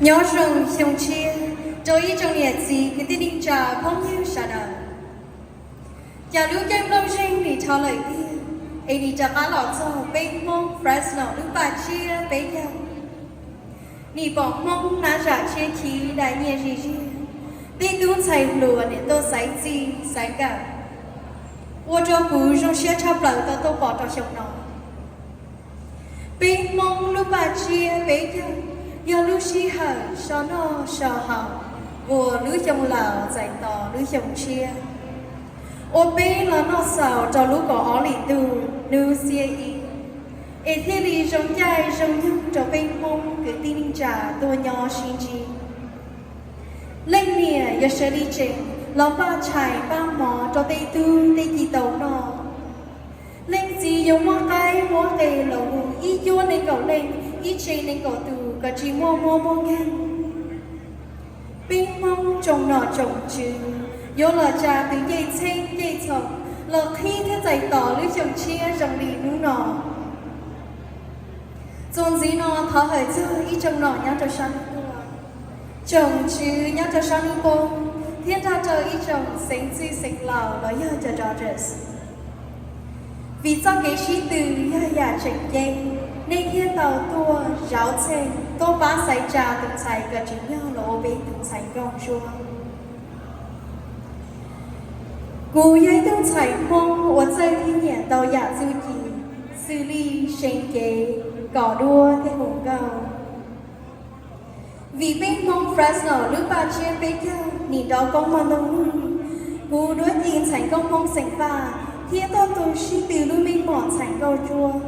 Nyob zoo xyoo tshiab rau ib tsoom niam txiv kwv tij neej tsa phooj ywg sawv daws. Cas lub caij nplooj zeeg nim dhau lawm tiag, es nim rov qab los txog peb Hmoob Fresno lub paj tsiab peb caug. Nim pom Hmoob nab zam tshiab chiv dai nyiaj zig ziag, peb tub ntxhais hluas nim tuaj xaiv txij xaiv nkawm, ua rau kuv zoo siab tshaj plaws tau tuaj pom rau xyoo no. Peb Hmoob lub paj tsiab peb caug yog lub sij hawm so noj so haus, uas lub xyoo laus txais tos lub xyoo tshiab, ua peb los noj xaus rau lub kaum ob hlis ntuj hnub xiab ib, es thiaj li zoo caij zoo nyoog rau peb Hmoob kwv tij neej tsa tuaj nyob sib ntsib. Leej niam yuav sawv li tseem los npaj tshais npaj mov rau tej tub tej ki tau noj. Leej txiv yuav muab qaib muab qe los hu ib cuab nees nkaum leej, ib tse nees nkaum tus kom tsis muaj mob muaj nkeeg. Peb Hmoob tsoom nom tsoom tswv yuav los tsa tus ncej txheeb ncej txhom los qhib thiab txais tos lub xyoo tshiab zoo li hnub no. Txuas ntxiv no thov hawm txog ib tsoom nom nyob rau sab hnub tuaj, tsoom tswv nyob rau sab hnub poob, thiab nrog rau ib tsoom xeev txwj xeev laus los yog cov Dodgers. Vim txoj kev sib tw yog yam tseem ceeb, nej thiaj tau tuaj zauv txheej tuaj pab xaiv tsa tus ntxhais kom tsim nyog los ua peb tus ntxhais nkauj ntsuab. Kuv yog ib tug ntxhais Hmoob uas txawj thiab nyiam ntau yam txuj ci, xws li seev cev, kos duab thiab hu nkauj. Vim peb Hmoob Fresno lub paj tsiab peb caug nim nrov koob mog ntoo lug, kuv duab ci ntxhais nkauj Hmoob xeem Vaj thiab tuaj tu sib tw lub meej mom ntxhais nkauj ntsuab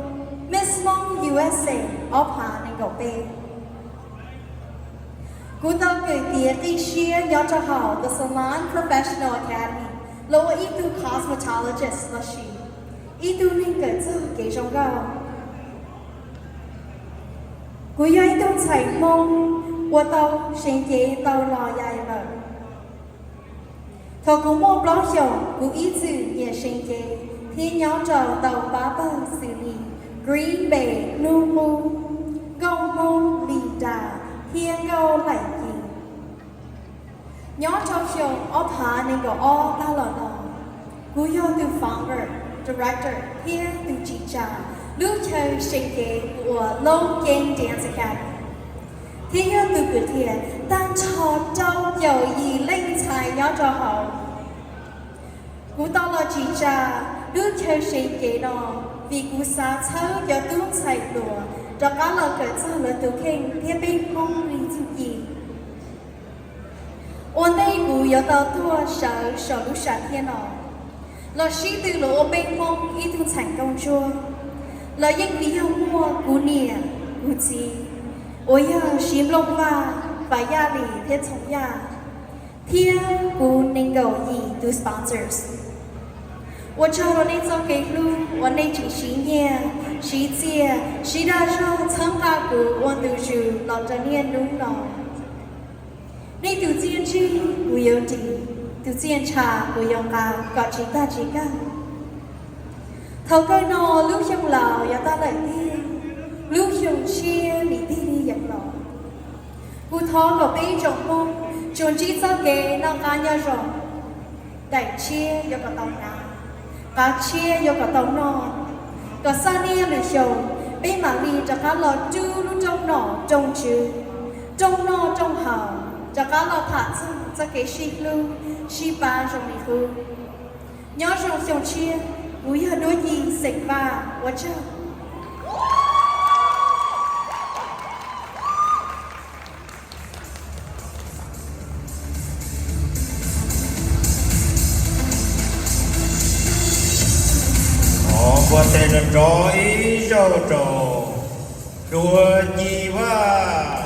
Miss Hmoob U S A ob phav nees nkaum peb. Kuv tau kawm tiav qib siab nyob rau hauv The Salon Professional Academy los ua ib tug cosmetologist los sis ib tug neeg kawm txog kev zoo nkauj. Kuv yog ib tug ntxhais Hmoob uas tau seev cev tau los yaim lawm. Thaum kuv muaj plaub xyoos, kuv ib txwm nyiam seev cev thiab nyob rau ntau pab pawg xws li Green Bay, Hnub Qub, Nkauj Hmoob, Lis Das thiab Nkauj Laim Ci. Nyob rau xyoo ob phav nees nkaum ob tag los no, kuv yog tus founder, director thiab tus tsim tsa lub chaw seev cev uas Looj Ceeb Dance Academy, thiab yog tus kwv qhia tag nrho rau caum yim leej ntxhais nyob rau hauv. Kuv tau los tsim tsa lub chaw seev cev no vim kuv xav txhawb cov tub ntxhais hluas rov qab los kawm txog lawv tus kheej thiab peb Hmoob li txuj ci. Ua ntej kuv yuav tau tuaj sawv saum lub sam thiaj no los sib tw los ua peb Hmoob ib tug ntxhais nkauj ntsuab, los yeej vim yog muaj kuv niam, kuv txiv, uas yog Siv Nplooj Vaj, Vam Yaj Lis thiab Txhoov Yaj, thiab kuv nees nkaum yim tus sponsors. Ua tsaug rau nej txoj kev hlub uas nej tseem siv nyiaj, siv txiaj, siv dag zog txhawb nqa kuv ua ntu zus los rau niaj hnub no. Nej tus txiaj ntsig kuv yuav ris, tus txiaj ntsha kuv yuav nqa kom tsis tag tsis kawg. Thaum kawg no lub xyoo laus yuav tag lawm tiag, lub xyoo tshiab nim tig li yees los. Kuv thov kom peb ib tsoom Hmoob tsuas ntsib txoj kev noj qab nyob zoo. Daim tshiab yuav kom tau hnav, qab tshiab yuav kom tau noj, kom xaj niaj lwm xyoo peb mam li rov qab los rub lub rooj nom rooj tswv, rooj noj rooj haus, rov qab los tham txog txoj kev sib hlub sib pab zoo li qub. Nyob zoo xyoo tshiab, kuv yog Duab Ci xeem Vaj, ua tsaug. Npuaj tes nrov nrov ib zaug rau Duab Ci Vaj.